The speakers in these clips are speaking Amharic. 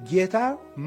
ጌታ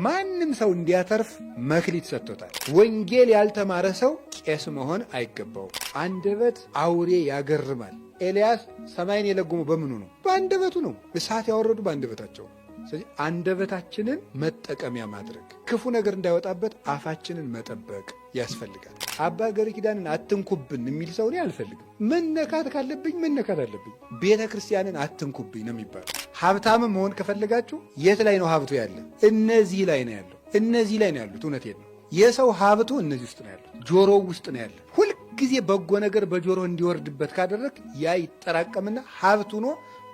ማንም ሰው እንዲያተርፍ መክሊት ሰጥቶታል። ወንጌል ያልተማረ ሰው ቄስ መሆን አይገባውም። አንደበት አውሬ ያገርማል። ኤልያስ ሰማይን የለጎመው በምኑ ነው? በአንደበቱ ነው። እሳት ያወረዱ በአንደበታቸው። ስለዚህ አንደበታችንን መጠቀሚያ ማድረግ፣ ክፉ ነገር እንዳይወጣበት አፋችንን መጠበቅ ያስፈልጋል። አባ ገብረ ኪዳንን አትንኩብን የሚል ሰው እኔ አልፈልግም። መነካት ካለብኝ መነካት አለብኝ። ቤተ ክርስቲያንን አትንኩብኝ ነው የሚባለው። ሀብታምም መሆን ከፈለጋችሁ የት ላይ ነው ሀብቱ ያለ? እነዚህ ላይ ነው ያለው። እነዚህ ላይ ነው ያሉት። እውነቴን ነው። የሰው ሀብቱ እነዚህ ውስጥ ነው ያሉት፣ ጆሮው ውስጥ ነው ያለ። ሁልጊዜ በጎ ነገር በጆሮ እንዲወርድበት ካደረግ ያ ይጠራቀምና ሀብት ሆኖ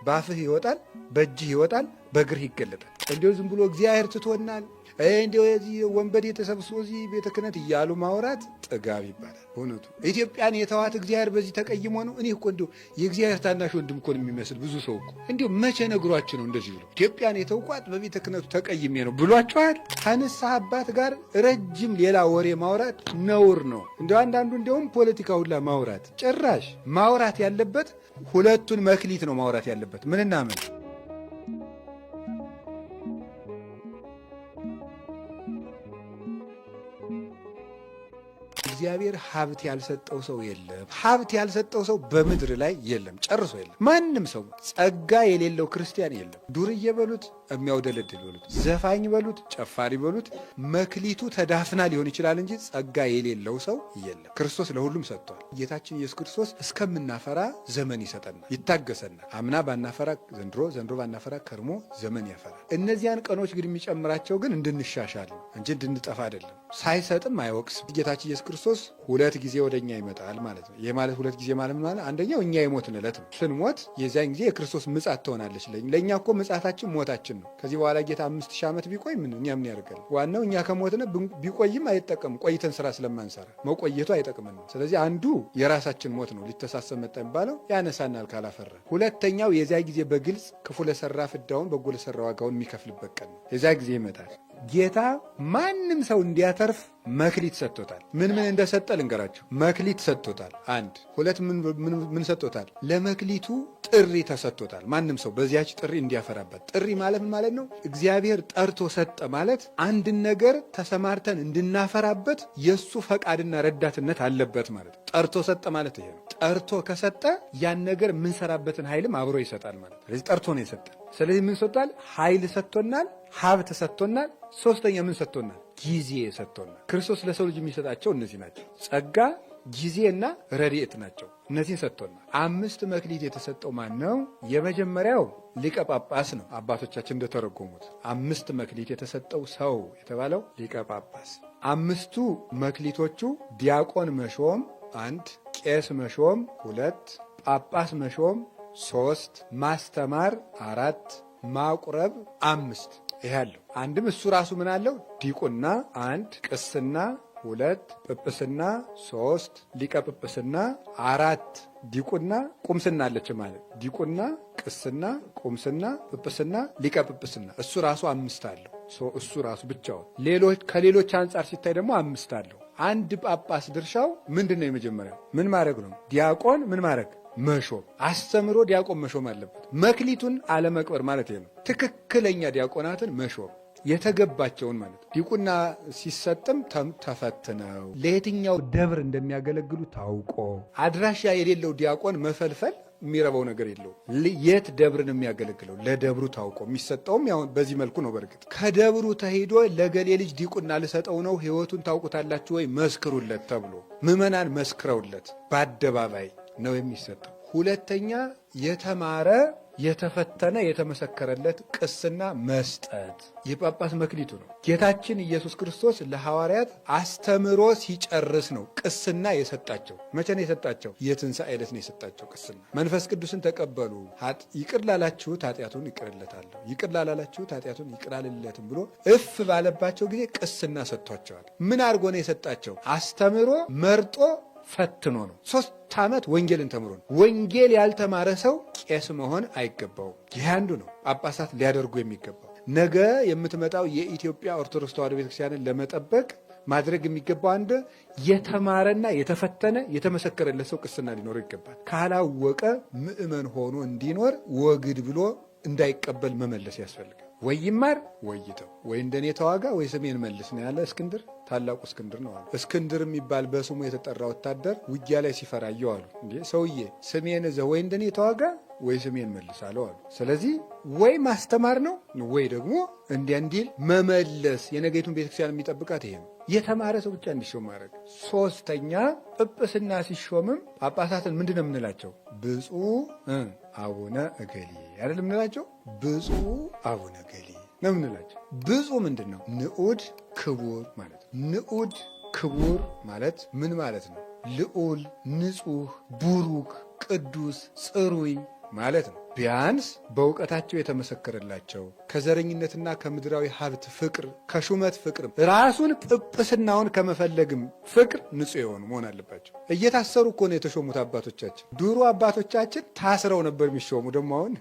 ባፍህ ይወጣል፣ በእጅህ ይወጣል፣ በእግርህ ይገለጣል። እንዲሁ ዝም ብሎ እግዚአብሔር ትቶናል፣ እንዲሁ የዚህ ወንበዴ ተሰብስቦ እዚህ ቤተ ክህነት እያሉ ማውራት ጥጋብ ይባላል። በእውነቱ ኢትዮጵያን የተዋት እግዚአብሔር በዚህ ተቀይሞ ነው። እኔ እኮ እንዲሁ የእግዚአብሔር ታናሽ ወንድም እኮ ነው የሚመስል ብዙ ሰው እኮ እንዲሁ መቼ ነግሯችሁ ነው እንደዚህ ብሎ ኢትዮጵያን የተውቋት በቤተ ክህነቱ ተቀይሜ ነው ብሏችኋል? ከንስሐ አባት ጋር ረጅም ሌላ ወሬ ማውራት ነውር ነው። እንዲሁ አንዳንዱ እንዲያውም ፖለቲካ ሁላ ማውራት ጭራሽ ማውራት ያለበት ሁለቱን መክሊት ነው ማውራት ያለበት ምንና ምን። እግዚአብሔር ሀብት ያልሰጠው ሰው የለም። ሀብት ያልሰጠው ሰው በምድር ላይ የለም፣ ጨርሶ የለም። ማንም ሰው ጸጋ የሌለው ክርስቲያን የለም። ዱርዬ በሉት፣ የሚያውደለድል በሉት፣ ዘፋኝ በሉት፣ ጨፋሪ በሉት፣ መክሊቱ ተዳፍና ሊሆን ይችላል እንጂ ጸጋ የሌለው ሰው የለም። ክርስቶስ ለሁሉም ሰጥቷል። ጌታችን ኢየሱስ ክርስቶስ እስከምናፈራ ዘመን ይሰጠናል፣ ይታገሰናል። አምና ባናፈራ ዘንድሮ፣ ዘንድሮ ባናፈራ ከርሞ ዘመን ያፈራል። እነዚያን ቀኖች ግን የሚጨምራቸው ግን እንድንሻሻል እንጂ እንድንጠፋ አይደለም። ሳይሰጥም አይወቅስም። ጌታችን ኢየሱስ ክርስቶስ ሁለት ጊዜ ወደ እኛ ይመጣል ማለት ነው። ይህ ማለት ሁለት ጊዜ ማለት ማለት አንደኛው እኛ የሞትን ዕለት ነው። ስንሞት የዚያን ጊዜ የክርስቶስ ምጻት ትሆናለች። ለእኛ እኮ ምጻታችን ሞታችን ነው። ከዚህ በኋላ ጌታ 5000 ዓመት ቢቆይ ምን እኛ ምን ያደርጋል? ዋናው እኛ ከሞትነ ቢቆይም አይጠቀም። ቆይተን ስራ ስለማንሰራ መቆየቱ አይጠቅመንም። ስለዚህ አንዱ የራሳችን ሞት ነው፣ ሊተሳሰብ መጣ የሚባለው ያነሳናል ካላፈራ። ሁለተኛው የዚያ ጊዜ በግልጽ ክፉ ለሰራ ፍዳውን በጎ ለሰራ ዋጋውን የሚከፍልበት ቀን ነው። የዚያ ጊዜ ይመጣል። ጌታ ማንም ሰው እንዲያተርፍ መክሊት ሰጥቶታል። ምን ምን እንደሰጠ ልንገራችሁ። መክሊት ሰጥቶታል። አንድ ሁለት ምን ሰጥቶታል? ለመክሊቱ ጥሪ ተሰጥቶታል። ማንም ሰው በዚያች ጥሪ እንዲያፈራበት። ጥሪ ማለት ምን ማለት ነው? እግዚአብሔር ጠርቶ ሰጠ ማለት አንድን ነገር ተሰማርተን እንድናፈራበት የእሱ ፈቃድና ረዳትነት አለበት ማለት ነው። ጠርቶ ሰጠ ማለት ይሄ ነው። ጠርቶ ከሰጠ ያን ነገር የምንሰራበትን ኃይልም አብሮ ይሰጣል ማለት ነው። ስለዚህ ጠርቶ ነው የሰጠ። ስለዚህ ምን ሰጥቷል? ኃይል ሰጥቶናል፣ ሀብት ሰጥቶናል። ሶስተኛ ምን ሰጥቶናል? ጊዜ ሰጥቶናል። ክርስቶስ ለሰው ልጅ የሚሰጣቸው እነዚህ ናቸው። ጸጋ፣ ጊዜና ረድኤት ናቸው። እነዚህን ሰጥቶናል። አምስት መክሊት የተሰጠው ማን ነው? የመጀመሪያው ሊቀ ጳጳስ ነው። አባቶቻችን እንደተረጎሙት አምስት መክሊት የተሰጠው ሰው የተባለው ሊቀ ጳጳስ። አምስቱ መክሊቶቹ ዲያቆን መሾም አንድ፣ ቄስ መሾም ሁለት፣ ጳጳስ መሾም ሶስት፣ ማስተማር አራት፣ ማቁረብ አምስት። ይሄ አለው። አንድም እሱ ራሱ ምን አለው? ዲቁና አንድ፣ ቅስና ሁለት፣ ጵጵስና ሶስት፣ ሊቀ ጵጵስና አራት፣ ዲቁና ቁምስና አለች ማለት ዲቁና፣ ቅስና፣ ቁምስና፣ ጵጵስና፣ ሊቀ ጵጵስና እሱ ራሱ አምስት አለው። እሱ ራሱ ብቻውን። ሌሎች ከሌሎች አንጻር ሲታይ ደግሞ አምስት አለው። አንድ ጳጳስ ድርሻው ምንድን ነው? የመጀመሪያው ምን ማድረግ ነው? ዲያቆን ምን ማድረግ መሾም፣ አስተምሮ ዲያቆን መሾም አለበት። መክሊቱን አለመቅበር ማለት ይሄ ነው። ትክክለኛ ዲያቆናትን መሾም የተገባቸውን ማለት ዲቁና ሲሰጥም ተፈትነው ለየትኛው ደብር እንደሚያገለግሉ ታውቆ አድራሻ የሌለው ዲያቆን መፈልፈል የሚረባው ነገር የለው። የት ደብር ነው የሚያገለግለው ለደብሩ ታውቆ የሚሰጠውም ያው በዚህ መልኩ ነው። በእርግጥ ከደብሩ ተሄዶ ለገሌ ልጅ ዲቁና ልሰጠው ነው ሕይወቱን ታውቁታላችሁ ወይ መስክሩለት ተብሎ ምዕመናን መስክረውለት በአደባባይ ነው የሚሰጠው። ሁለተኛ የተማረ የተፈተነ የተመሰከረለት ቅስና መስጠት የጳጳስ መክሊቱ ነው። ጌታችን ኢየሱስ ክርስቶስ ለሐዋርያት አስተምሮ ሲጨርስ ነው ቅስና የሰጣቸው። መቼ ነው የሰጣቸው? የትንሣኤ ዕለት ነው የሰጣቸው ቅስና። መንፈስ ቅዱስን ተቀበሉ፣ ይቅር ላላችሁት ኃጢአቱን ይቅርለታለሁ፣ ይቅር ላላላችሁት ኃጢአቱን ይቅር አልለትም ብሎ እፍ ባለባቸው ጊዜ ቅስና ሰጥቷቸዋል። ምን አድርጎ ነው የሰጣቸው? አስተምሮ መርጦ ፈትኖ ነው። 3 ዓመት ወንጌልን ተምሮ ነው። ወንጌል ያልተማረ ሰው ቄስ መሆን አይገባውም። ይህ አንዱ ነው ጳጳሳት ሊያደርጉ የሚገባው። ነገ የምትመጣው የኢትዮጵያ ኦርቶዶክስ ተዋሕዶ ቤተክርስቲያንን ለመጠበቅ ማድረግ የሚገባው አንድ የተማረና የተፈተነ የተመሰከረለት ሰው ቅስና ሊኖረው ይገባል። ካላወቀ ምዕመን ሆኖ እንዲኖር ወግድ ብሎ እንዳይቀበል መመለስ ያስፈልጋል። ወይ ይማር ወይ ይተው፣ ወይ እንደኔ ተዋጋ ወይ ስሜን መልስ ነው ያለ እስክንድር። ታላቁ እስክንድር ነው አሉ። እስክንድር የሚባል በስሙ የተጠራ ወታደር ውጊያ ላይ ሲፈራየው አሉ፣ እንዴ ሰውዬ ስሜን እዘህ ወይ እንደኔ ተዋጋ ወይ ስሜን መልስ አለው አሉ። ስለዚህ ወይ ማስተማር ነው ወይ ደግሞ እንዲያ እንዲል መመለስ። የነገይቱን ቤተክርስቲያን የሚጠብቃት ይሄ ነው። የተማረ ሰው ብቻ እንዲሾም ማድረግ። ሶስተኛ ጵጵስና ሲሾምም ጳጳሳትን ምንድን ነው የምንላቸው? ብፁዕ አቡነ እገሌ አይደል የምንላቸው? ብፁዕ አቡነ እገሌ ነው የምንላቸው። ብፁዕ ምንድን ነው? ንዑድ ክቡር ማለት ነው። ንዑድ ክቡር ማለት ምን ማለት ነው? ልዑል፣ ንጹሕ፣ ቡሩክ፣ ቅዱስ፣ ጽሩይ ማለት ነው። ቢያንስ በእውቀታቸው የተመሰከረላቸው ከዘረኝነትና ከምድራዊ ሀብት ፍቅር፣ ከሹመት ፍቅር፣ ራሱን ጵጵስናውን ከመፈለግም ፍቅር ንጹሕ የሆኑ መሆን አለባቸው። እየታሰሩ እኮ ነው የተሾሙት አባቶቻችን። ድሮ አባቶቻችን ታስረው ነበር የሚሾሙ። ደግሞ አሁን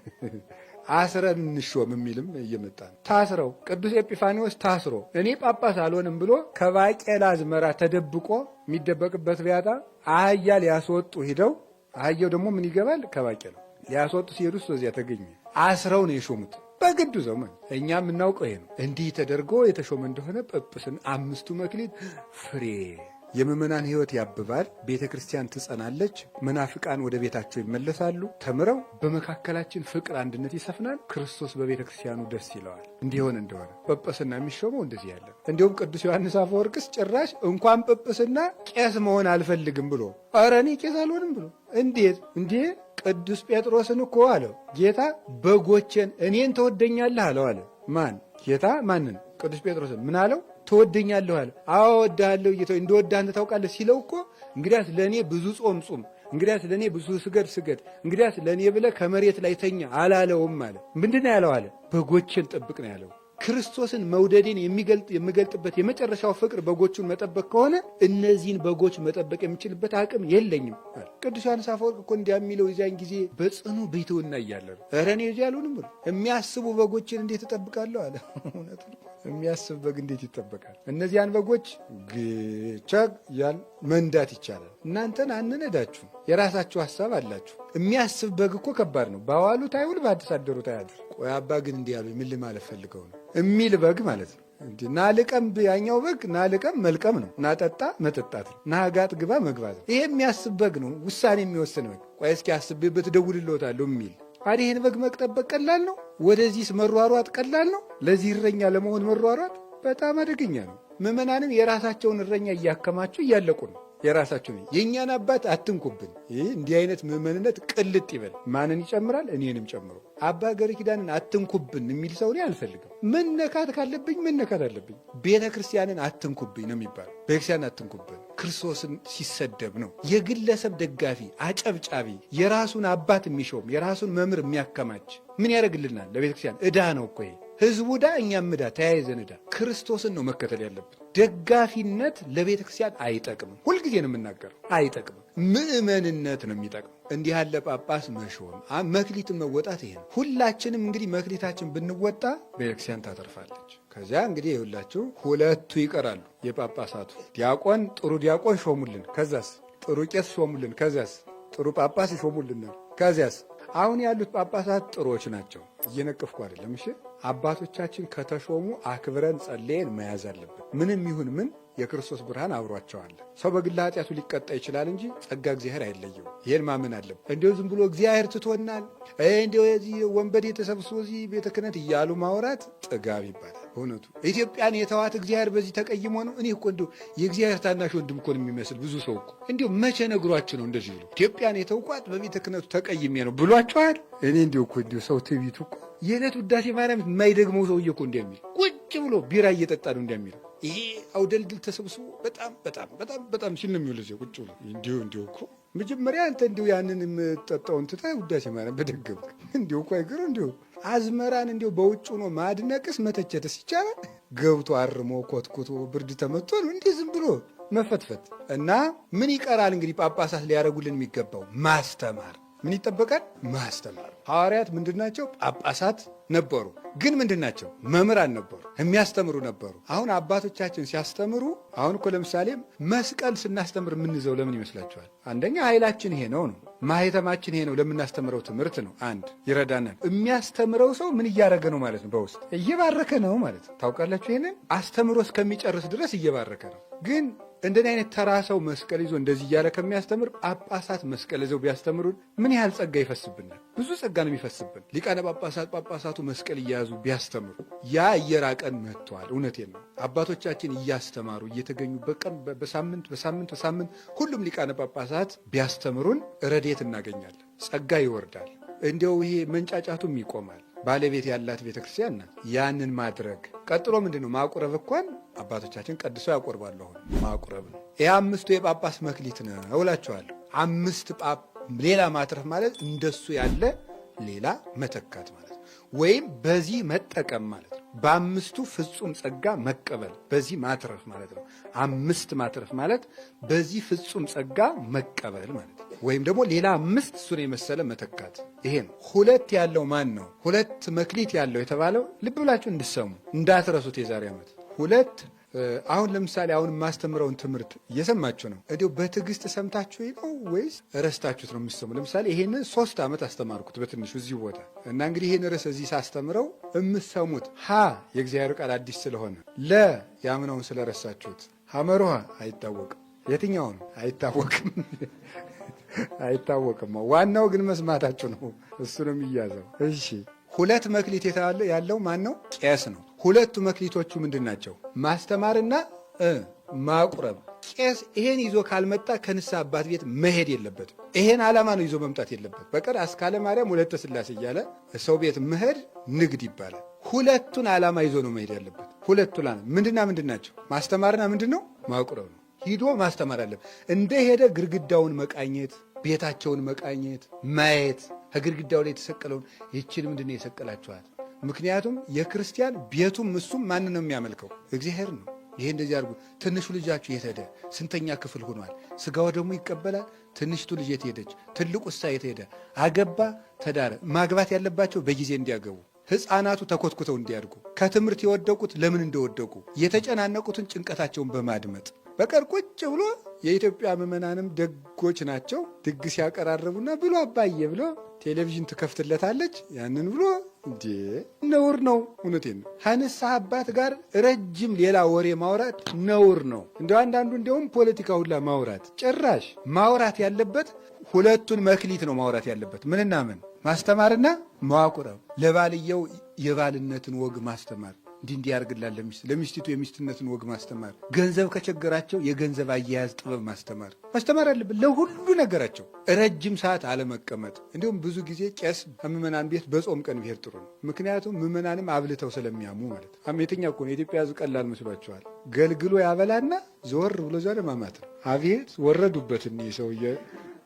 አስረን እንሾም የሚልም እየመጣ ነው። ታስረው ቅዱስ ኤጲፋኒዎስ ታስሮ እኔ ጳጳስ አልሆንም ብሎ ከባቄላ አዝመራ ተደብቆ የሚደበቅበት ቢያጣ አህያ ሊያስወጡ ሂደው አህያው ደግሞ ምን ይገባል ከባቄላው ሊያስወጡ ሲሄዱ እሱ እዚያ ተገኘ። አስረው ነው የሾሙት በግዱ ዘመን። እኛ የምናውቀው ይሄ ነው። እንዲህ ተደርጎ የተሾመ እንደሆነ ጵጵስን አምስቱ መክሊት ፍሬ የምእመናን ሕይወት ያብባል። ቤተ ክርስቲያን ትጸናለች። መናፍቃን ወደ ቤታቸው ይመለሳሉ ተምረው፣ በመካከላችን ፍቅር፣ አንድነት ይሰፍናል። ክርስቶስ በቤተ ክርስቲያኑ ደስ ይለዋል። እንዲሆን እንደሆነ ጵጵስና የሚሾመው እንደዚህ ያለ። እንዲሁም ቅዱስ ዮሐንስ አፈወርቅስ ጭራሽ እንኳን ጵጵስና ቄስ መሆን አልፈልግም ብሎ፣ ኧረ እኔ ቄስ አልሆንም ብሎ እንዴት እንዴ ቅዱስ ጴጥሮስን እኮ አለው ጌታ በጎቼን እኔን ትወደኛለህ አለው አለ። ማን ጌታ ማንን? ቅዱስ ጴጥሮስን ምን አለው? ትወደኛለህ አለ። አዎ እወድሃለሁ ጌታ፣ እንደወድህ አንተ ታውቃለህ ሲለው እኮ እንግዲያስ ለእኔ ብዙ ጾም ጹም፣ እንግዲያስ ለእኔ ብዙ ስገድ ስገድ፣ እንግዲያስ ለእኔ ብለህ ከመሬት ላይ ተኛ አላለውም አለ። ምንድን ነው ያለው አለ? በጎቼን ጠብቅ ነው ያለው። ክርስቶስን መውደዴን የምገልጥበት የመጨረሻው ፍቅር በጎቹን መጠበቅ ከሆነ እነዚህን በጎች መጠበቅ የምችልበት አቅም የለኝም። ቅዱስ ዮሐንስ አፈወርቅ እኮ እንዲያ የሚለው የዚያን ጊዜ በጽኑ ብሕትውና እያለ ነው። ኧረ እኔ እዚህ አልሆንም ብሎ የሚያስቡ በጎችን እንዴት እጠብቃለሁ አለ። እውነት ነው። የሚያስብ በግ እንዴት ይጠበቃል? እነዚያን በጎች ግቸግ ያል መንዳት ይቻላል። እናንተን አንነዳችሁ፣ የራሳችሁ ሀሳብ አላችሁ። የሚያስብ በግ እኮ ከባድ ነው። ባዋሉት አይውል፣ ባሳደሩት አያድር። ቆይ አባ ግን እንዲህ ያሉ ምን ልማለት ፈልገው ነው የሚል በግ ማለት ነው። ናልቀም ያኛው በግ ናልቀም መልቀም ነው። ናጠጣ መጠጣት ነው። ናጋጥ ግባ መግባት ነው። ይሄ የሚያስብ በግ ነው። ውሳኔ የሚወስን በግ። ቆይ እስኪ አስቤበት እደውልልዎታለሁ የሚል አዲ። ይህን በግ መጠበቅ ቀላል ነው? ወደዚህስ መሯሯጥ ቀላል ነው? ለዚህ እረኛ ለመሆን መሯሯጥ በጣም አደገኛ ነው። ምዕመናንም የራሳቸውን እረኛ እያከማቹ እያለቁ ነው። የራሳቸው የእኛን አባት አትንኩብን። ይህ እንዲህ አይነት ምዕመንነት ቅልጥ ይበል። ማንን ይጨምራል? እኔንም ጨምሮ። አባ ገብረ ኪዳንን አትንኩብን የሚል ሰው እኔ አልፈልግም። መነካት ካለብኝ መነካት አለብኝ። ቤተ ክርስቲያንን አትንኩብኝ ነው የሚባለው። ቤተ ክርስቲያንን አትንኩብን ክርስቶስን ሲሰደብ ነው። የግለሰብ ደጋፊ አጨብጫቢ፣ የራሱን አባት የሚሾም የራሱን መምህር የሚያከማች ምን ያደርግልናል? ለቤተ ክርስቲያን ዕዳ ነው እኮ ይሄ። ህዝቡ ዕዳ፣ እኛም ዕዳ፣ ተያይዘን ዕዳ። ክርስቶስን ነው መከተል ያለብን። ደጋፊነት ለቤተ ክርስቲያን አይጠቅምም። ሁልጊዜ ነው የምናገረው፣ አይጠቅምም። ምዕመንነት ነው የሚጠቅም። እንዲህ ያለ ጳጳስ መሾም መክሊትን መወጣት ይሄ ነው። ሁላችንም እንግዲህ መክሊታችን ብንወጣ ቤተክርስቲያን ታተርፋለች። ከዚያ እንግዲህ ይኸውላችሁ ሁለቱ ይቀራሉ። የጳጳሳቱ ዲያቆን ጥሩ ዲያቆን ሾሙልን፣ ከዛስ ጥሩ ቄስ ሾሙልን፣ ከዚያስ ጥሩ ጳጳስ ይሾሙልናል፣ ከዚያስ አሁን ያሉት ጳጳሳት ጥሩዎች ናቸው። እየነቀፍኩ አይደለም። እሺ አባቶቻችን ከተሾሙ አክብረን ጸልየን መያዝ አለብን። ምንም ይሁን ምን የክርስቶስ ብርሃን አብሯቸዋል። ሰው በግል ኃጢአቱ ሊቀጣ ይችላል እንጂ ጸጋ እግዚአብሔር አይለየው። ይሄን ማመን አለብን። እንዲሁ ዝም ብሎ እግዚአብሔር ትቶናል፣ እንዲሁ የዚህ ወንበዴ ተሰብስቦ እዚህ ቤተ ክህነት እያሉ ማውራት ጥጋብ ይባላል። በእውነቱ ኢትዮጵያን የተዋት እግዚአብሔር በዚህ ተቀይሞ ነው። እኔ እኮ እንዲሁ የእግዚአብሔር ታናሽ ወንድም እኮ ነው የሚመስል ብዙ ሰው እኮ እንዲሁ መቼ ነግሯችሁ ነው እንደዚህ ብሎ ኢትዮጵያን የተውቋት በቤተ ክህነቱ ተቀይሜ ነው ብሏችኋል? እኔ እንዲሁ እኮ እንዲሁ ሰው ትዕቢቱ እኮ የዕለት ውዳሴ ማርያም የማይደግመው ሰውዬ እኮ እንደሚል ቁጭ ብሎ ቢራ እየጠጣ ነው እንደሚል ይሄ አውደልድል ተሰብስቦ በጣም በጣም በጣም በጣም ሲል ነው የሚውለው ቁጭ ብሎ እንዲሁ እንዲሁ እኮ መጀመሪያ አንተ እንዲሁ ያንን የምጠጣውን ትተህ ውዳሴ ማርያም በደገምክ እንዲሁ እኮ አይገርም። እንዲሁ አዝመራን እንዲሁ በውጭ ሆኖ ማድነቅስ መተቸትስ ይቻላል? ገብቶ አርሞ ኮትኩቶ ብርድ ተመቶ ነው እንዲህ ዝም ብሎ መፈትፈት እና ምን ይቀራል እንግዲህ ጳጳሳት ሊያደርጉልን የሚገባው ማስተማር። ምን ይጠበቃል? ማስተማር። ሐዋርያት ምንድን ናቸው? ጳጳሳት ነበሩ። ግን ምንድን ናቸው? መምህራን ነበሩ፣ የሚያስተምሩ ነበሩ። አሁን አባቶቻችን ሲያስተምሩ፣ አሁን እኮ ለምሳሌ መስቀል ስናስተምር የምንይዘው ለምን ይመስላችኋል? አንደኛ ኃይላችን ይሄ ነው ነው ማህተማችን ይሄ ነው። ለምናስተምረው ትምህርት ነው። አንድ ይረዳናል። የሚያስተምረው ሰው ምን እያደረገ ነው ማለት ነው? በውስጥ እየባረከ ነው ማለት ነው። ታውቃላችሁ፣ ይሄንን አስተምሮ እስከሚጨርስ ድረስ እየባረከ ነው። ግን እንደኔ አይነት ተራ ሰው መስቀል ይዞ እንደዚህ እያለ ከሚያስተምር ጳጳሳት መስቀል ይዘው ቢያስተምሩን ምን ያህል ጸጋ ይፈስብናል? ብዙ ጸጋ ነው የሚፈስብን። ሊቃነ ጳጳሳት ጳጳሳቱ መስቀል እየያዙ ቢያስተምሩ ያ እየራቀን መጥቷል። እውነቴን ነው። አባቶቻችን እያስተማሩ እየተገኙ በቀን በሳምንት በሳምንት በሳምንት ሁሉም ሊቃነ ጳጳሳት ቢያስተምሩን ረድኤት እናገኛለን። ጸጋ ይወርዳል። እንዲያው ይሄ መንጫጫቱም ይቆማል። ባለቤት ያላት ቤተክርስቲያን ናት። ያንን ማድረግ ቀጥሎ ምንድን ነው ማቁረብ እንኳን አባቶቻችን ቀድሰው ያቆርባሉ። አሁን ማቁረብ ነው። ይህ አምስቱ የጳጳስ መክሊት ነው እላቸዋለሁ። አምስት ሌላ ማትረፍ ማለት እንደሱ ያለ ሌላ መተካት ማለት ነው፣ ወይም በዚህ መጠቀም ማለት ነው። በአምስቱ ፍጹም ጸጋ መቀበል በዚህ ማትረፍ ማለት ነው። አምስት ማትረፍ ማለት በዚህ ፍጹም ጸጋ መቀበል ማለት ነው። ወይም ደግሞ ሌላ አምስት እሱን የመሰለ መተካት ይሄ ነው። ሁለት ያለው ማን ነው? ሁለት መክሊት ያለው የተባለው ልብ ብላችሁ እንድሰሙ እንዳትረሱት። የዛሬ ዓመት ሁለት አሁን ለምሳሌ አሁን የማስተምረውን ትምህርት እየሰማችሁ ነው። እንዲሁ በትዕግስት ሰምታችሁ ነው ወይስ ረስታችሁት ነው የምትሰሙ? ለምሳሌ ይሄንን 3 ዓመት አስተማርኩት በትንሹ እዚሁ ቦታ እና እንግዲህ ይሄን ርዕስ እዚህ ሳስተምረው የምትሰሙት ሀ የእግዚአብሔር ቃል አዲስ ስለሆነ፣ ለ ያምነውን ስለረሳችሁት፣ ሐመሩሃ አይታወቅም፣ የትኛው ነው አይታወቅም፣ አይታወቅም። ዋናው ግን መስማታችሁ ነው። እሱ ነው የሚያዘው። እሺ ሁለት መክሊት ያለው ማን ነው? ቄስ ነው። ሁለቱ መክሊቶቹ ምንድን ናቸው? ማስተማርና ማቁረብ። ቄስ ይሄን ይዞ ካልመጣ ከንስሐ አባት ቤት መሄድ የለበትም። ይሄን ዓላማ ነው ይዞ መምጣት የለበት። በቀር አስካለ ማርያም ወለተ ሥላሴ እያለ ሰው ቤት መሄድ ንግድ ይባላል። ሁለቱን ዓላማ ይዞ ነው መሄድ ያለበት። ሁለቱን ዓላማ ምንድና ምንድን ናቸው? ማስተማርና ምንድን ነው? ማቁረብ ነው። ሂዶ ማስተማር አለበት። እንደሄደ ግድግዳውን መቃኘት፣ ቤታቸውን መቃኘት፣ ማየት ከግድግዳው ላይ የተሰቀለውን ይችን ምንድን ነው የሰቀላችኋት? ምክንያቱም የክርስቲያን ቤቱም እሱም ማንን ነው የሚያመልከው? እግዚአብሔር ነው። ይሄ እንደዚህ አድርጉ። ትንሹ ልጃችሁ የት ሄደ? ስንተኛ ክፍል ሆኗል? ስጋው ደግሞ ይቀበላል። ትንሽቱ ልጅ የት ሄደች? ትልቁ እሳ የት ሄደ? አገባ፣ ተዳረ። ማግባት ያለባቸው በጊዜ እንዲያገቡ፣ ሕፃናቱ ተኮትኩተው እንዲያድጉ፣ ከትምህርት የወደቁት ለምን እንደወደቁ፣ የተጨናነቁትን ጭንቀታቸውን በማድመጥ በቀር ቁጭ ብሎ የኢትዮጵያ ምዕመናንም ደጎች ናቸው። ድግስ ያቀራረቡና ብሎ አባዬ ብሎ ቴሌቪዥን ትከፍትለታለች። ያንን ብሎ እንዴ ነውር ነው። እውነቴን ነው። ከንስሐ አባት ጋር ረጅም ሌላ ወሬ ማውራት ነውር ነው። እንደ አንዳንዱ እንዲያውም ፖለቲካ ሁላ ማውራት ጭራሽ ማውራት ያለበት ሁለቱን መክሊት ነው ማውራት ያለበት። ምንና ምን? ማስተማርና ማቁረብ። ለባልየው የባልነትን ወግ ማስተማር እንዲህ እንዲህ ያደርግላል ለሚስት ለሚስቲቱ የሚስትነትን ወግ ማስተማር፣ ገንዘብ ከቸገራቸው የገንዘብ አያያዝ ጥበብ ማስተማር ማስተማር አለብን ለሁሉ ነገራቸው። ረጅም ሰዓት አለመቀመጥ። እንዲሁም ብዙ ጊዜ ቄስ ከምዕመናን ቤት በጾም ቀን ብሄር ጥሩ ነው። ምክንያቱም ምዕመናንም አብልተው ስለሚያሙ ማለት ነው። የትኛ እኮ ነው የኢትዮጵያ ሕዝብ ቀላል መስሏቸዋል። ገልግሎ ያበላና ዘወር ብሎ ዛ ማማት ነው። አቤት ወረዱበት እኒህ ሰውዬ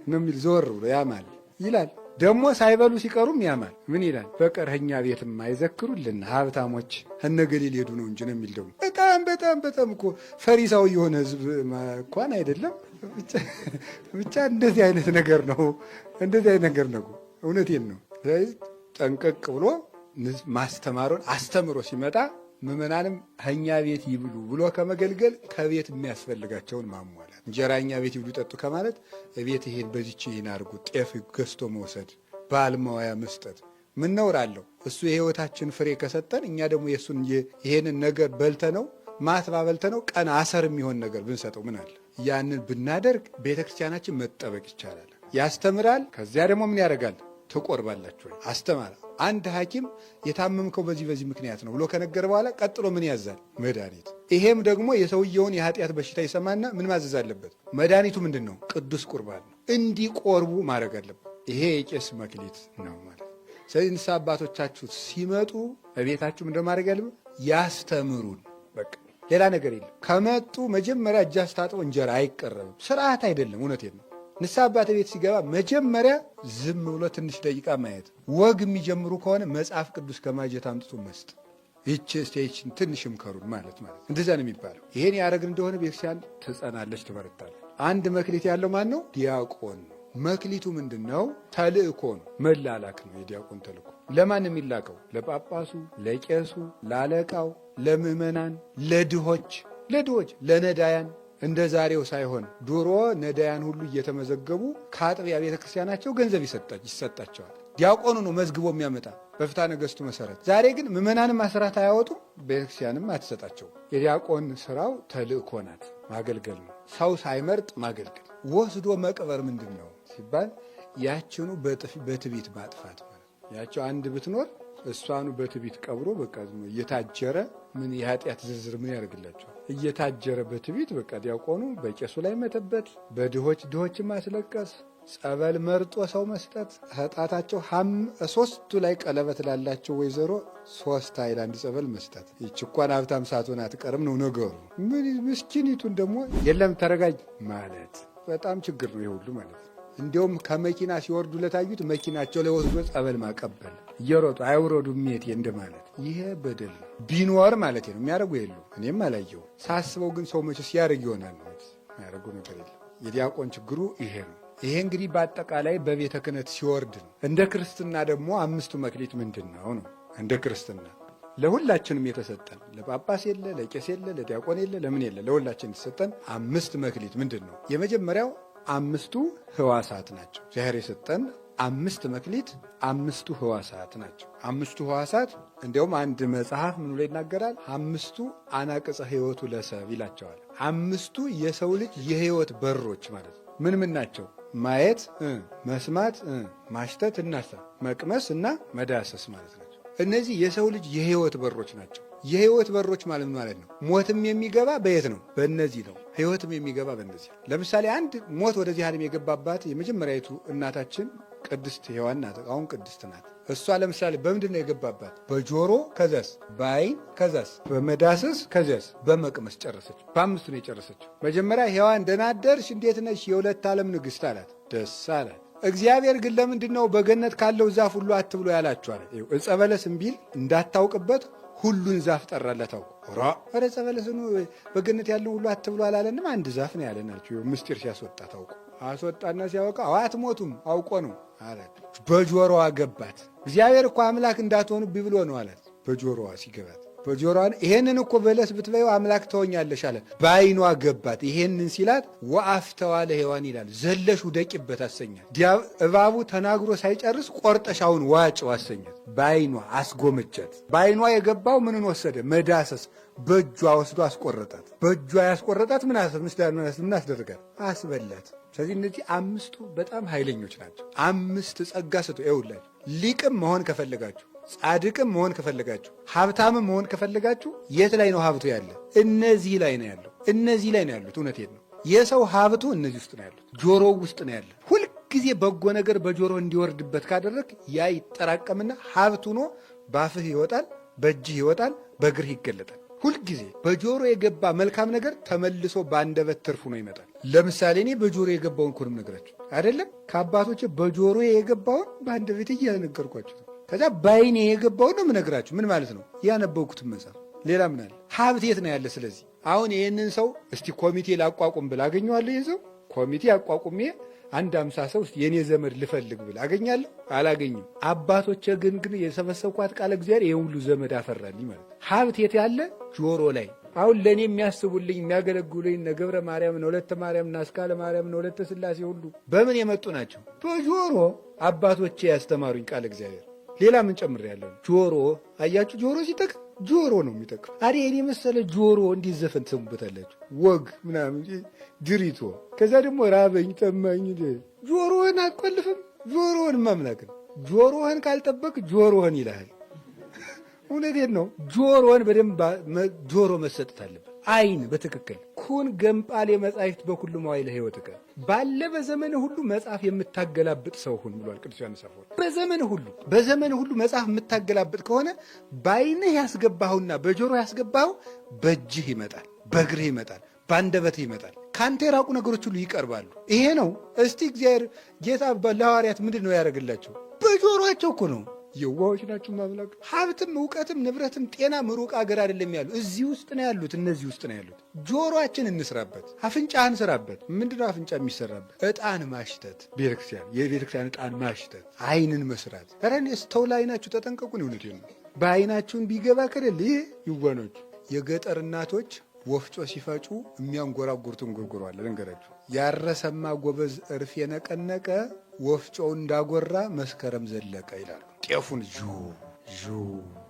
ነው የሚል ዘወር ብሎ ያማል ይላል። ደግሞ ሳይበሉ ሲቀሩም ያማል። ምን ይላል? በቀር እኛ ቤትም አይዘክሩልን ሀብታሞች እነገሌ ሊሄዱ ነው እንጂ ነው የሚል ደግሞ በጣም በጣም በጣም እኮ ፈሪሳዊ የሆነ ህዝብ እንኳን አይደለም። ብቻ እንደዚህ አይነት ነገር ነው፣ እንደዚህ አይነት ነገር ነው። እውነቴን ነው። ስለዚህ ጠንቀቅ ብሎ ማስተማሩን አስተምሮ ሲመጣ ምዕመናንም ከእኛ ቤት ይብሉ ብሎ ከመገልገል ከቤት የሚያስፈልጋቸውን ማሟላት፣ እንጀራ እኛ ቤት ይብሉ ጠጡ ከማለት ቤት ይሄን በዚች ይሄን አድርጉ፣ ጤፍ ገዝቶ መውሰድ፣ ባል መዋያ መስጠት ምን ነውር አለው? እሱ የህይወታችን ፍሬ ከሰጠን እኛ ደግሞ የእሱን ይሄንን ነገር በልተ ነው ማትባ በልተ ነው ቀን አሰር የሚሆን ነገር ብንሰጠው ምን አለ? ያንን ብናደርግ ቤተክርስቲያናችን መጠበቅ ይቻላል። ያስተምራል። ከዚያ ደግሞ ምን ያደርጋል? ትቆርባላችሁ። አስተማረ። አንድ ሐኪም የታመምከው በዚህ በዚህ ምክንያት ነው ብሎ ከነገረ በኋላ ቀጥሎ ምን ያዛል? መድኃኒት። ይሄም ደግሞ የሰውየውን የኃጢአት በሽታ ይሰማና ምን ማዘዝ አለበት? መድኃኒቱ ምንድን ነው? ቅዱስ ቁርባን ነው። እንዲቆርቡ ማድረግ አለበት። ይሄ የቄስ መክሊት ነው ማለት። ስለዚህ ንስሐ አባቶቻችሁ ሲመጡ በቤታችሁ ምንድን ማድረግ ያለበት? ያስተምሩን። በቃ ሌላ ነገር የለም። ከመጡ መጀመሪያ እጅ አስታጥቦ እንጀራ አይቀረብም። ስርዓት አይደለም። እውነቴን ነው። ንስሐ አባት ቤት ሲገባ መጀመሪያ ዝም ብሎ ትንሽ ደቂቃ ማየት፣ ወግ የሚጀምሩ ከሆነ መጽሐፍ ቅዱስ ከማጀት አምጥቶ መስጥ፣ ይቺ እስቲ ይቺን ትንሽ ምከሩን ማለት ማለት እንደዚያ ነው የሚባለው። ይሄን ያደረግን እንደሆነ ቤተክርስቲያን ትጸናለች፣ ትበረታለች። አንድ መክሊት ያለው ማን ነው? ዲያቆን ነው። መክሊቱ ምንድን ነው? ተልእኮ ነው፣ መላላክ ነው። የዲያቆን ተልእኮ ለማን የሚላከው? ለጳጳሱ፣ ለቄሱ፣ ለአለቃው፣ ለምዕመናን፣ ለድሆች ለድሆች ለነዳያን እንደ ዛሬው ሳይሆን ድሮ ነዳያን ሁሉ እየተመዘገቡ ከአጥቢያ ቤተ ክርስቲያናቸው ገንዘብ ይሰጣቸዋል። ዲያቆኑ ነው መዝግቦ የሚያመጣ በፍትሐ ነገሥቱ መሰረት። ዛሬ ግን ምዕመናንም አስራት አያወጡም፣ ቤተክርስቲያንም አትሰጣቸው። የዲያቆን ስራው ተልእኮ ናት፣ ማገልገል ነው። ሰው ሳይመርጥ ማገልገል። ወስዶ መቅበር ምንድን ነው ሲባል ያችኑ በትቢት ማጥፋት ማለት ያቸው አንድ ብትኖር እሷኑ በትቢት ቀብሮ በቃ እየታጀረ ምን የኃጢአት ዝርዝር ምን ያደርግላቸዋል? እየታጀረ በትቢት በቃ ዲያቆኑ በቄሱ ላይ መተበት፣ በድሆች ድሆች ማስለቀስ፣ ጸበል መርጦ ሰው መስጠት፣ ጣታቸው ሶስቱ ላይ ቀለበት ላላቸው ወይዘሮ 3 ሃይላንድ ጸበል መስጠት። ይህች እንኳን ሀብታም ሳትሆን አትቀርም ነው ነገሩ። ምን ምስኪኒቱን ደግሞ የለም ተረጋጅ ማለት በጣም ችግር ነው ይሄ ሁሉ ማለት ነው። እንዲያውም ከመኪና ሲወርዱ ለታዩት መኪናቸው ላይ ወስዶ ጸበል ማቀበል እየሮጡ አይውረዱ ሜቴ እንደማለት ይሄ በደል ነው። ቢኖር ማለት ነው የሚያደርጉ የሉ እኔም አላየሁም። ሳስበው ግን ሰው መቼስ ያደርግ ይሆናል ነው የሚያደርጉ ነገር የለም። የዲያቆን ችግሩ ይሄ ነው። ይሄ እንግዲህ በአጠቃላይ በቤተ ክህነት ሲወርድ ነው። እንደ ክርስትና ደግሞ አምስቱ መክሊት ምንድን ነው ነው? እንደ ክርስትና ለሁላችንም የተሰጠን ለጳጳስ የለ፣ ለቄስ የለ፣ ለዲያቆን የለ፣ ለምን የለ፣ ለሁላችን የተሰጠን አምስት መክሊት ምንድን ነው? የመጀመሪያው አምስቱ ህዋሳት ናቸው። እግዚአብሔር የሰጠን አምስት መክሊት አምስቱ ህዋሳት ናቸው። አምስቱ ህዋሳት እንዲያውም አንድ መጽሐፍ ምኑ ላይ ይናገራል? አምስቱ አናቅጸ ህይወቱ ለሰብ ይላቸዋል። አምስቱ የሰው ልጅ የህይወት በሮች ማለት ነው። ምን ምን ናቸው? ማየት፣ መስማት፣ ማሽተት እና መቅመስ እና መዳሰስ ማለት ናቸው። እነዚህ የሰው ልጅ የህይወት በሮች ናቸው። የህይወት በሮች ማለት ማለት ነው። ሞትም የሚገባ በየት ነው? በእነዚህ ነው። ህይወትም የሚገባ በእነዚህ። ለምሳሌ አንድ ሞት ወደዚህ ዓለም የገባባት የመጀመሪያይቱ እናታችን ቅድስት ሔዋን ናት። አሁን ቅድስት ናት። እሷ ለምሳሌ በምንድን ነው የገባባት? በጆሮ ከዛስ፣ በአይን ከዛስ፣ በመዳሰስ ከዛስ፣ በመቅመስ ጨረሰች። በአምስቱ ነው የጨረሰችው። መጀመሪያ ሔዋን ደህና አደርሽ እንዴት ነሽ የሁለት ዓለም ንግሥት አላት። ደስ አላት። እግዚአብሔር ግን ለምንድን ነው በገነት ካለው ዛፍ ሁሉ አትብሎ ያላችሁ አለ። ዕፀ በለስ እምቢል እንዳታውቅበት ሁሉን ዛፍ ጠራለት። አውቆ ራ ኧረ ዕፀ በለስን በገነት ያለው ሁሉ አትብሎ አላለንም፣ አንድ ዛፍ ነው ያለን አለችው። ምስጢር ሲያስወጣ ታውቆ አስወጣና ሲያወቃ አትሞቱም አውቆ ነው አላት። በጆሮዋ ገባት። እግዚአብሔር እኮ አምላክ እንዳትሆኑ ብሎ ነው አላት። በጆሮዋ ሲገባት በጆሮዋ ይሄንን እኮ በለስ ብትበይው አምላክ ትሆኛለሽ አለ። በአይኗ ገባት። ይሄንን ሲላት ወአፍተዋ ለሔዋን ይላል። ዘለሽ ውደቂበት አሰኛት። እባቡ ተናግሮ ሳይጨርስ ቆርጠሻውን ዋጭው አሰኛት። በአይኗ አስጎመጃት። በአይኗ የገባው ምንን ወሰደ? መዳሰስ። በእጇ ወስዶ አስቆረጣት። በእጇ ያስቆረጣት ምን አስደረጋት? አስበላት። ስለዚህ እነዚህ አምስቱ በጣም ኃይለኞች ናቸው። አምስት ጸጋ ስጡ። ይኸውላችሁ ሊቅም መሆን ከፈለጋችሁ፣ ጻድቅም መሆን ከፈለጋችሁ፣ ሀብታምም መሆን ከፈለጋችሁ የት ላይ ነው ሀብቱ ያለ? እነዚህ ላይ ነው ያለው። እነዚህ ላይ ነው ያሉት። እውነቴን ነው። የሰው ሀብቱ እነዚህ ውስጥ ነው ያሉት። ጆሮው ውስጥ ነው ያለ። ሁልጊዜ በጎ ነገር በጆሮ እንዲወርድበት ካደረግ ያ ይጠራቀምና ሀብት ሆኖ ባፍህ ይወጣል፣ በእጅህ ይወጣል፣ በእግርህ ይገለጣል። ሁልጊዜ በጆሮ የገባ መልካም ነገር ተመልሶ በአንደበት ትርፍ ሆኖ ይመጣል። ለምሳሌ እኔ በጆሮ የገባውን እኮ ነው የምነግራችሁ አይደለም። ከአባቶቼ በጆሮ የገባውን በአንደበቴ እያነገርኳችሁ ነው። ከዛ በአይኔ የገባውን ነው የምነግራችሁ። ምን ማለት ነው? ያነበብኩትን መጽሐፍ። ሌላ ምን አለ? ሀብት የት ነው ያለ? ስለዚህ አሁን ይህንን ሰው እስቲ ኮሚቴ ላቋቁም ብል አገኘዋለሁ? ይህን ሰው ኮሚቴ አቋቁሜ አንድ 50 ሰው እስቲ የኔ ዘመድ ልፈልግ ብል አገኛለሁ? አላገኝም። አባቶቼ ግን የሰበሰብኳት ቃለ እግዚአብሔር ይሄን ሁሉ ዘመድ አፈራልኝ ማለት ነው። ሀብት የት ያለ? ጆሮ ላይ። አሁን ለእኔ የሚያስቡልኝ የሚያገለግሉኝ እነ ገብረ ማርያም እነ ወለተ ማርያም እነ አስካለ ማርያም እነ ወለተ ሥላሴ ሁሉ በምን የመጡ ናቸው? በጆሮ አባቶቼ ያስተማሩኝ ቃለ እግዚአብሔር። ሌላ ምን ጨምሬያለሁ? ጆሮ። አያችሁ፣ ጆሮ ሲጠቅም ጆሮ ነው የሚጠቅም። አሬ እኔ መሰለ ጆሮ እንዴት ዘፈን ትሰሙበታላችሁ? ወግ ምናምን ድሪቶ። ከዛ ደግሞ ራበኝ ጠማኝ። ጆሮህን አትቆልፍም። ጆሮህን ማምላክ ነው። ጆሮህን ካልጠበቅ ጆሮህን ይልሃል። እውነቴን ነው። ጆሮን በደንብ ጆሮ መሰጠት አለበት። አይን በትክክል ኩን ገምጳሌ መጻሕፍት በኩሉ መዋዕለ ሕይወትከ፣ ባለ በዘመን ሁሉ መጽሐፍ የምታገላብጥ ሰው ሁን ብሏል ቅዱስ ዮሐንስ አፈወርቅ። በዘመን ሁሉ መጽሐፍ የምታገላብጥ ከሆነ በአይንህ ያስገባኸውና በጆሮ ያስገባኸው በእጅህ ይመጣል፣ በእግርህ ይመጣል፣ በአንደበትህ ይመጣል። ካንተ የራቁ ነገሮች ሁሉ ይቀርባሉ። ይሄ ነው። እስቲ እግዚአብሔር ጌታ ለሐዋርያት ምንድን ነው ያደረግላቸው? በጆሮአቸው እኮ ነው። የዋሆች ናችሁ ማምላክ። ሀብትም እውቀትም ንብረትም ጤናም ሩቅ አገር አይደለም ያሉ እዚህ ውስጥ ነው ያሉት፣ እነዚህ ውስጥ ነው ያሉት። ጆሮአችን እንስራበት፣ አፍንጫህን ስራበት። ምንድነው አፍንጫ የሚሰራበት? እጣን ማሽተት፣ ቤተክርስቲያን የቤተክርስቲያን እጣን ማሽተት፣ አይንን መስራት። ኧረ እኔ ስተውላ አይናችሁ ተጠንቀቁን። እውነቴን ነው። በአይናችሁን ቢገባ ከደል ይህ ይዋኖች የገጠር እናቶች ወፍጮ ሲፈጩ የሚያንጎራጉሩትን ጉርጉሮ አለ። ልንገራችሁ፣ ያረሰማ ጎበዝ እርፍ የነቀነቀ ወፍጮው እንዳጎራ መስከረም ዘለቀ ይላሉ። ጤፉን ዡ ዡ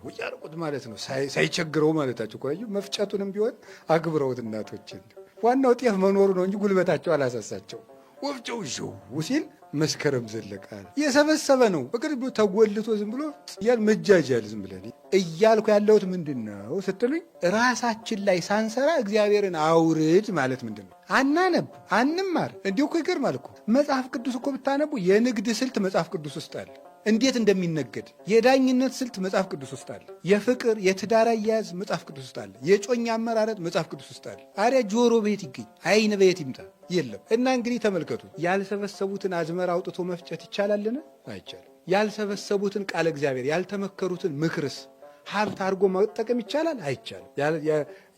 እያደረጉት ማለት ነው፣ ሳይቸግረው ማለታቸው ቆዩ። መፍጨቱንም ቢሆን አክብረውት እናቶችን። ዋናው ጤፍ መኖሩ ነው እንጂ ጉልበታቸው አላሳሳቸው። ወፍጮው ዡ ሲል መስከረም ዘለቀ አለ። የሰበሰበ ነው በቅርብ ተጎልቶ ዝም ብሎ እያል መጃጃል ዝም ብለን እያልኩ ያለሁት ምንድን ነው ስትሉኝ፣ ራሳችን ላይ ሳንሰራ እግዚአብሔርን አውርድ ማለት ምንድን ነው? አናነብ፣ አንማር። እንዲሁ እኮ ይገርማል እኮ መጽሐፍ ቅዱስ እኮ ብታነቡ የንግድ ስልት መጽሐፍ ቅዱስ ውስጥ አለ። እንዴት እንደሚነገድ የዳኝነት ስልት መጽሐፍ ቅዱስ ውስጥ አለ። የፍቅር የትዳር አያያዝ መጽሐፍ ቅዱስ ውስጥ አለ። የጮኛ አመራረጥ መጽሐፍ ቅዱስ ውስጥ አለ። አሪያ ጆሮ በየት ይገኝ? አይን በየት ይምጣ? የለም። እና እንግዲህ ተመልከቱ፣ ያልሰበሰቡትን አዝመራ አውጥቶ መፍጨት ይቻላልን? አይቻልም። ያልሰበሰቡትን ቃለ እግዚአብሔር ያልተመከሩትን ምክርስ ሀብት አድርጎ መጠቀም ይቻላል? አይቻልም።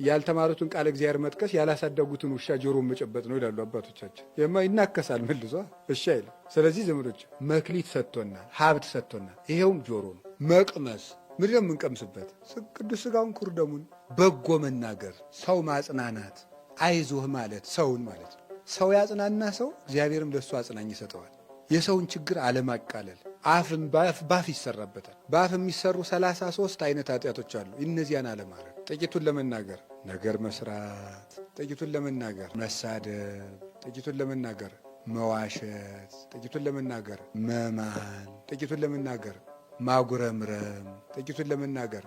ያልተማሩትን ቃለ እግዚአብሔር መጥቀስ ያላሳደጉትን ውሻ ጆሮ መጨበጥ ነው ይላሉ አባቶቻችን። ይናከሳል መልሶ እሺ አይልም። ስለዚህ ዘመዶች መክሊት ሰጥቶናል፣ ሀብት ሰጥቶናል። ይሄውም ጆሮ ነው። መቅመስ ምንድን ነው የምንቀምስበት? ቅዱስ ሥጋውን ክቡር ደሙን፣ በጎ መናገር፣ ሰው ማጽናናት፣ አይዞህ ማለት ሰውን ማለት ነው። ሰው ያጽናና ሰው እግዚአብሔርም ለእሱ አጽናኝ ይሰጠዋል። የሰውን ችግር አለማቃለል አፍን ባፍ ይሰራበታል። ባፍ የሚሰሩ 33 አይነት ኃጢአቶች አሉ። እነዚያን አለማድረግ፣ ጥቂቱን ለመናገር ነገር መስራት፣ ጥቂቱን ለመናገር መሳደብ፣ ጥቂቱን ለመናገር መዋሸት፣ ጥቂቱን ለመናገር መማል፣ ጥቂቱን ለመናገር ማጉረምረም፣ ጥቂቱን ለመናገር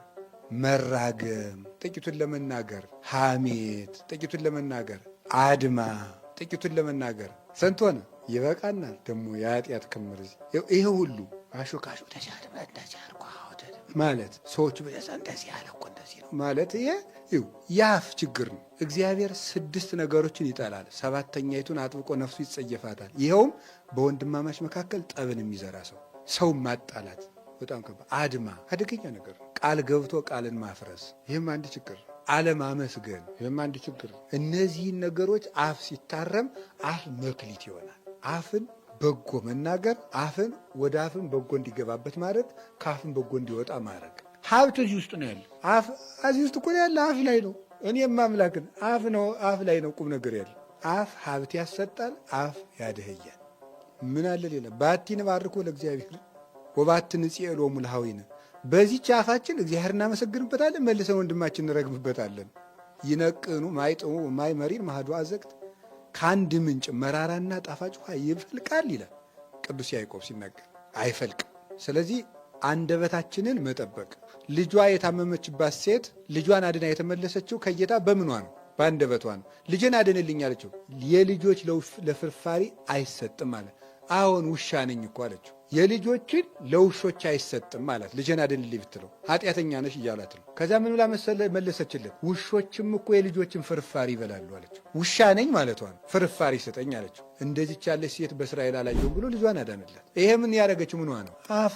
መራገም፣ ጥቂቱን ለመናገር ሐሜት፣ ጥቂቱን ለመናገር አድማ፣ ጥቂቱን ለመናገር ስንት ሆነ? ይበቃናል። ደግሞ የኃጢአት ክምር እዚህ ይሄ ሁሉ አሾካሾ ማለት ሰዎቹ እንደዚህ ያለ እኮ እንደዚህ ነው ማለት ይሄ የአፍ ችግር ነው። እግዚአብሔር 6 ነገሮችን ይጠላል፣ 7ኛይቱን አጥብቆ ነፍሱ ይጸየፋታል። ይኸውም በወንድማማች መካከል ጠብን የሚዘራ ሰው፣ ሰው ማጣላት በጣም ከባድ አድማ፣ አደገኛ ነገር ነው። ቃል ገብቶ ቃልን ማፍረስ፣ ይህም አንድ ችግር ነው። አለማመስገን፣ ይህም አንድ ችግር ነው። እነዚህን ነገሮች አፍ ሲታረም አፍ መክሊት ይሆናል። አፍን በጎ መናገር፣ አፍን ወደ አፍን በጎ እንዲገባበት ማድረግ፣ ከአፍን በጎ እንዲወጣ ማድረግ። ሀብት እዚህ ውስጥ ነው ያለ። አፍ እዚህ ውስጥ እኮ ነው ያለ። አፍ ላይ ነው። እኔም አምላክን አፍ ነው፣ አፍ ላይ ነው ቁም ነገር ያለ። አፍ ሀብት ያሰጣል፣ አፍ ያደህያል። ምን አለ ሌላ? ባቲ ንባርኮ ለእግዚአብሔር ወባቲ ንጽኤ ሎሙ ለኀዊነ። በዚህች አፋችን እግዚአብሔር እናመሰግንበታለን፣ መልሰን ወንድማችን እንረግምበታለን። ይነቅኑ ማይ ጥሙ ማይ መሪር ማህዱ አዘቅት፣ ከአንድ ምንጭ መራራና ጣፋጭ ውሃ ይፈልቃል ይላል ቅዱስ ያዕቆብ ሲናገር፣ አይፈልቅም። ስለዚህ አንደበታችንን መጠበቅ። ልጇ የታመመችባት ሴት ልጇን አድና የተመለሰችው ከጌታ በምኗ ነው? በአንደበቷ ነው። ልጄን አድንልኝ አለችው። የልጆች ለፍርፋሪ አይሰጥም አለ። አዎን ውሻ ነኝ እኮ አለችው። የልጆችን ለውሾች አይሰጥም አላት። ልጄን አድንልኝ ብትለው ኃጢአተኛ ነሽ እያላት ነው። ከዚያ ምን ብላ መለሰችለት? ውሾችም እኮ የልጆችን ፍርፋሪ ይበላሉ አለችው። ውሻ ነኝ ማለቷ ነው። ፍርፋሪ ስጠኝ አለችው። እንደዚች ያለች ሴት በእስራኤል አላየሁም ብሎ ልጇን አዳነላት። ይሄ ምን ያደረገችው ምኗ ነው? አፍ፣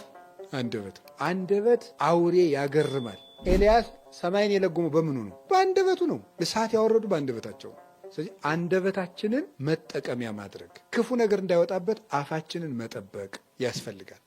አንደበት። አንደበት አውሬ ያገርማል። ኤልያስ ሰማይን የለጎመው በምኑ ነው? በአንደበቱ ነው። እሳት ያወረዱ በአንደበታቸው ነው። ስለዚህ አንደበታችንን መጠቀሚያ ማድረግ፣ ክፉ ነገር እንዳይወጣበት አፋችንን መጠበቅ ያስፈልጋል።